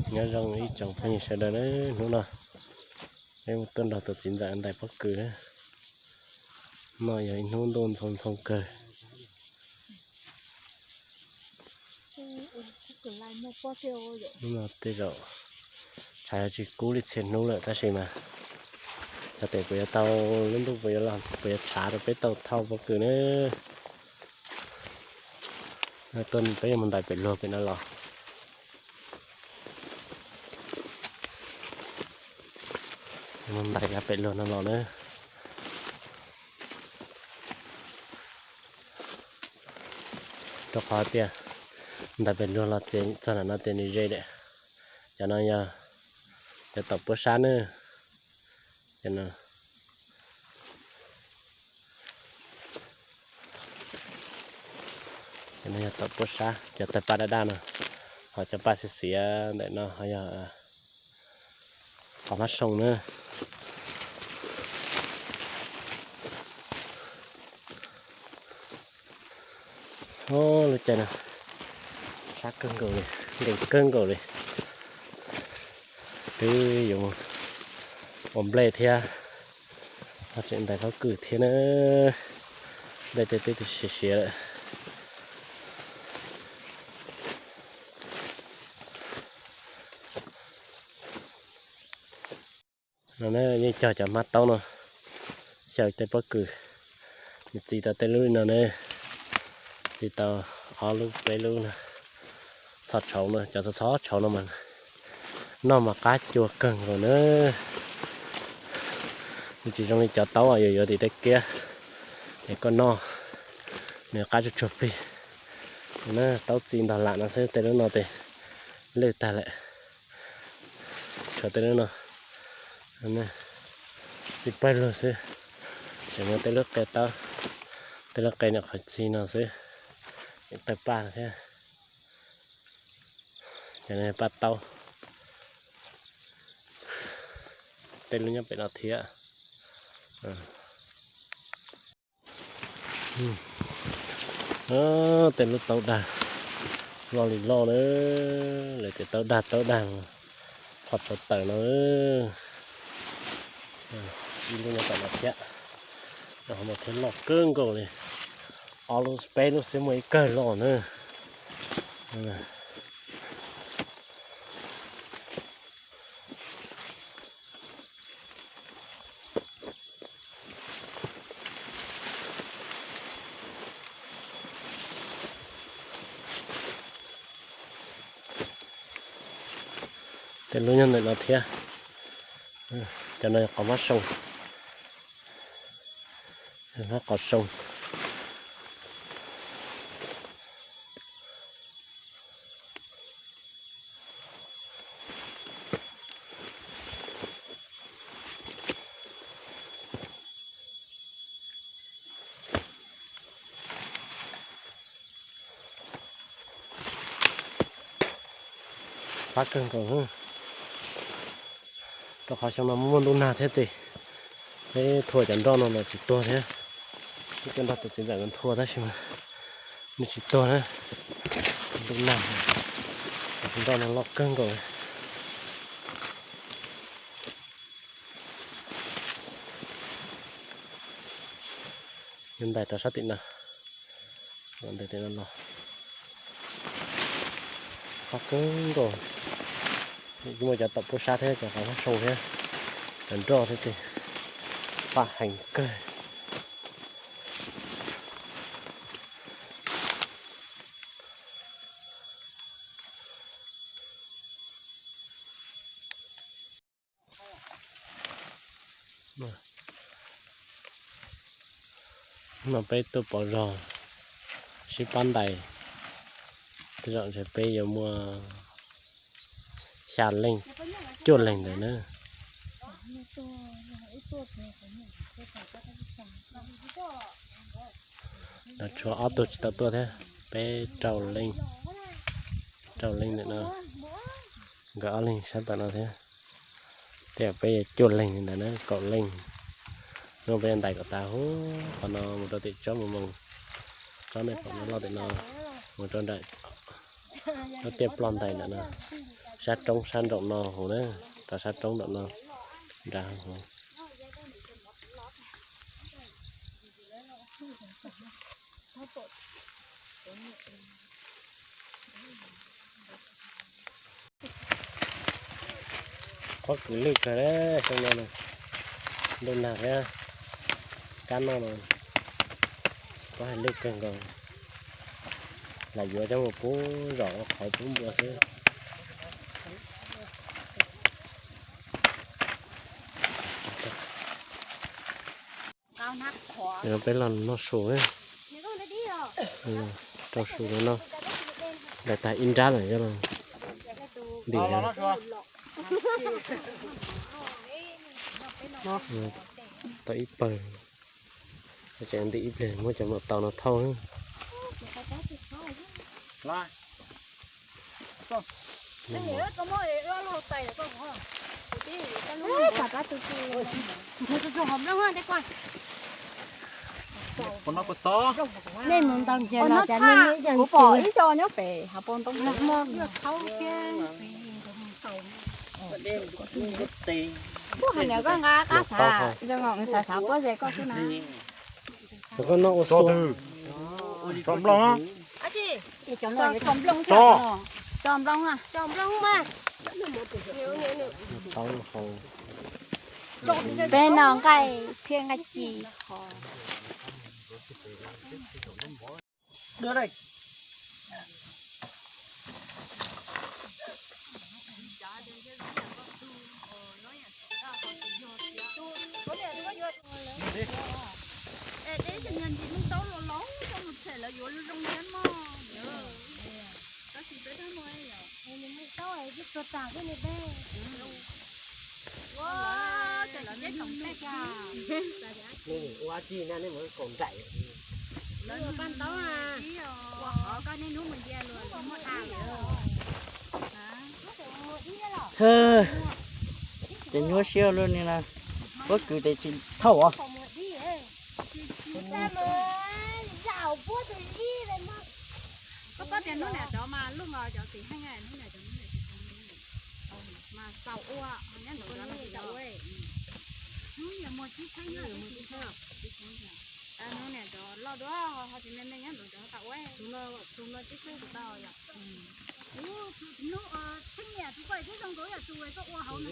Nyob zoo ib tsoom phooj ywg sawv daws na, hnub no peb tuaj nrog tus txiv ntxawm ntais pob kws. No yog ib hnub ntuj ntxhoo ntxhoo kawg. Hnub no tej zaum tshav yuav tsis kub li txhia hnub lawm tab sis mas xyov tes puas yuav tau, lub ntuj puas yuav los puas yuav tshav rau peb tau thauj pob kws na. Tuaj peb yuav mus ntais pem luag pem no los. Mus ntais yav pem luag no los na. Rau qhov tias ntais pem luag los ces txog ntawm no ces nws ze lawm. Cov no yog cov tom puab sab na. Cov no, cov no yog tom puab sab, cov tawg paj daj daj no, ho cov paj xiav xiav ntawm no ho yog qos hmab soo na. Lub caij no sab kawg nkaus li, nkees kawg nkaus li. Twb yuav ua nplej thiab, ho tseem ntais pob kws thiab na. Nplej tej twb siav siav lawm. No na yeej cog cov hmab taub no xyaw tej pob kws. Nws txi tau tej lub li no ne, txi tau ob lub peb lub no. Txhob tshauv no, cov txhob tshauv no mas noj mas qab cua kawg nkaus na. Nws tsis zoo li cov taub uas yuav yuav tim tej kiab es koj noj, nws qab tsuag tsuag plig. Taub txi ntog lam no xwb, tej lub no ces lwj tag lawm. Tshuav tej lub no txi pawg lug xwb, tseem muaj tej lub qe taub, tej lub qe nyuam qhuav txi no xwb, tawg paj thiab. Cov no paj taub, tej lub nyob pem no thiab. Tej lub taub dag loj li loj na, lawv tias taub dag taub dag, txhob tshauv tawm no. Ib lub nyob tom no thiab, no thiab loj kawg nkaus li, ob lub peb lub xwb muaj ib kawg loj na. Tej lub nyob ntawm no thiab. Cov no yog qos hmab soo, hmab qos soo. Qab kawg nkaus, rau qhov xyoo no muaj ntuj nag thiab ces peb thua cov nroj no los tsis tuag thiab. Peb tuaj nrog tus txiv ntxawm no thua tab sis mas nws tsis tuag na. Ntuj nag, cov nroj no loj kawg nkaus. Yuav ntais rau sab tim no, ntais tim no los. Qab kawg nkaus, muaj cov tom puab sab thiab cov qos hmab soo thiab, cov nroj thiab ces paj heev kawg. No peb tuaj pov zog sib pab ntais, tej zaum ntshe peb yuav muaj xya leej, cuaj leeg ntawd na. Lawv tshuav ob tug tsis tau tuaj thiab, peb rau leej, rau leej ntawm no, nkawd ob leeg sab tom no thiab. Tej zaum peb yuav cuaj leeg li ntawd na, kaum leej. Hnub no peb yuav ntais kom tas huv qhov no mus rau tim tsob mus moos, tsob nej pom no loj tim no, mus rau nram lub tiaj ploj ntais ntawm no. Sab roob sab nraum no hauv na, rau sab roob nraum no nrad hauv. Pob kws lwj kawg xyoo no, ntuj nag thiab kab noj no, pob hais lwj kawg nkaus. Lam yuav coj mus pub zom ua qhauv pub npua xwb. Peb los noj su, rau su no, daim tag ib nrab lawm, ntim tau ib pawg. Tseem ntim ib pliag muab cov maum taus no thauj. Nej mus ntaus nrhiav los cas nej, kuv pom ib co nyob pem hav pos ntoo no. Kuv hais nws koj nqa qab xav, zoo nkaus xav xav pob ze koj xwb na. Koj noj ua xua. Tso nplooj. Tso nplooj. Tso nplooj mas. Peb noj nqaij txhiab nqaij ci qhov. Es deb ces niag ntsis Hmoob Taub los laus coj mus tshem lawv yuav zoo thiab mog. Tab sis peb twb muaj ua tsis nej mus kaum nraim. Lawv ua paj ntaub na, ua qhov koj niaj hnub mus ncia luag muaj tas lawm. Ces nyuaj siab luaj li na, pob kws tes tsis thauj os. Koj paub tias hnub niam cov mas luj nkaus cov txiv heej, hnub niam cov mas xaus ua, nyob ntawd cov hnub niam muag tib txheeb, hnub niam cov loj dua ho tsis me me nyob ntawd cov tau ua. Hnub tib txheeb tsis tau yom. Hnub txheeb niam tus koj tib zoo nkaus yam tus koj ua hauv no.